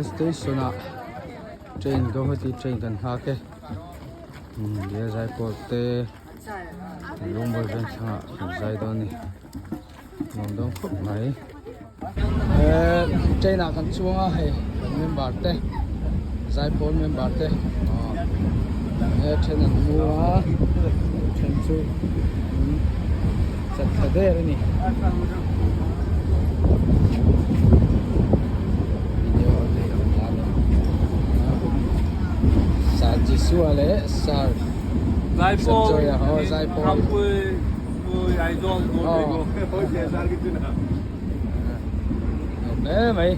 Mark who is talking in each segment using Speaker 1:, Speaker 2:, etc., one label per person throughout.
Speaker 1: Station ah train Guwahati train kan nghak e bial zaipawl te lungmawi vengthlangah kan zai dawn a ni nuam dawn khawp mai eh train ah kan chuang a hei kan member te zaipawl member te aw he then an mu a then chu an chat thla der a ni. Sir Jisua leh Sir Sanjoya ho zaipawl hle mai.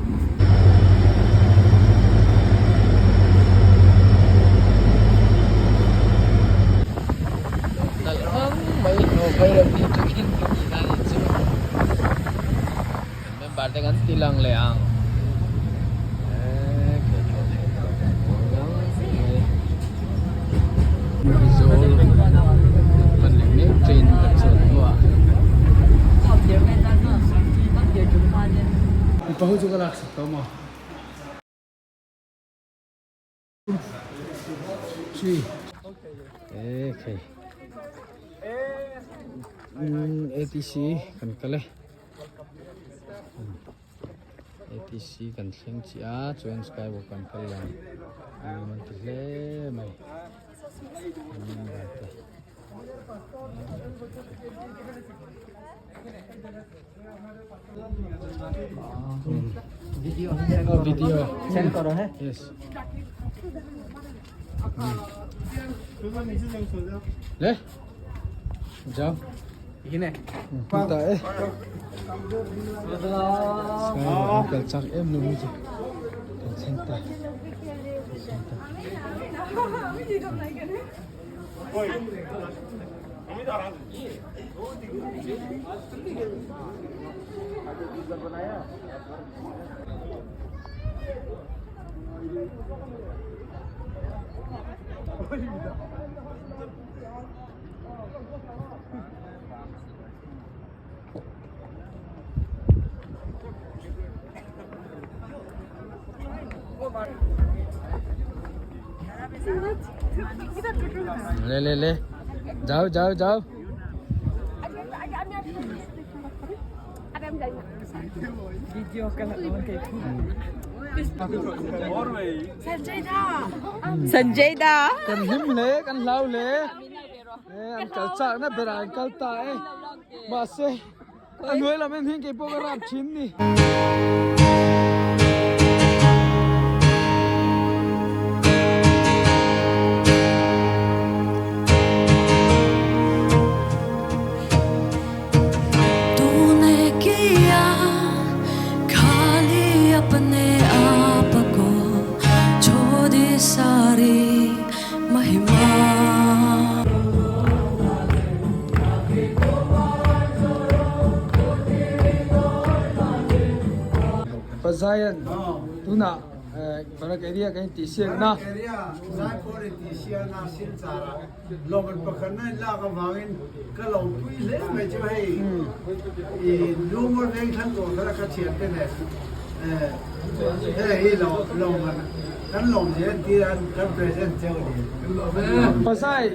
Speaker 1: Nalh ngang mai hlawh phei lo tih atangin ka tihna a nih chu. Kan member te kan ti lang leh ang. Mizawl pan leh mek train kan chuan hnuah. Mipa ho chu ka laksak tawh maw? ATC kan kal e ATC kan thleng chiah a chuan skywalk kan kal lo nuam an ti hle mai Video video
Speaker 2: send karo hai
Speaker 1: yes le jao
Speaker 2: hine
Speaker 1: ta e kal chak em lo mu chu kan thleng ta Le le le jao jao jao
Speaker 2: video ka la on ke Sanjay da
Speaker 1: kan hlim hle kan hlau hle an kal chak na ber ah an kal ta e mahse a hnuai lam en hian kei pawh ka rap thin ni. Pazayan tunah Barak area kan intih siakna.
Speaker 3: Barak area Zaipawl intih siakna Silchar ah lawmman pakhat na in lak avangin ka lo pui hle mai chu hei i Lungawi veng thlang tur kha ka thian te nen hei hi lawmman kan lawm zel an tir a kan present cheu a ni.
Speaker 1: Pazai.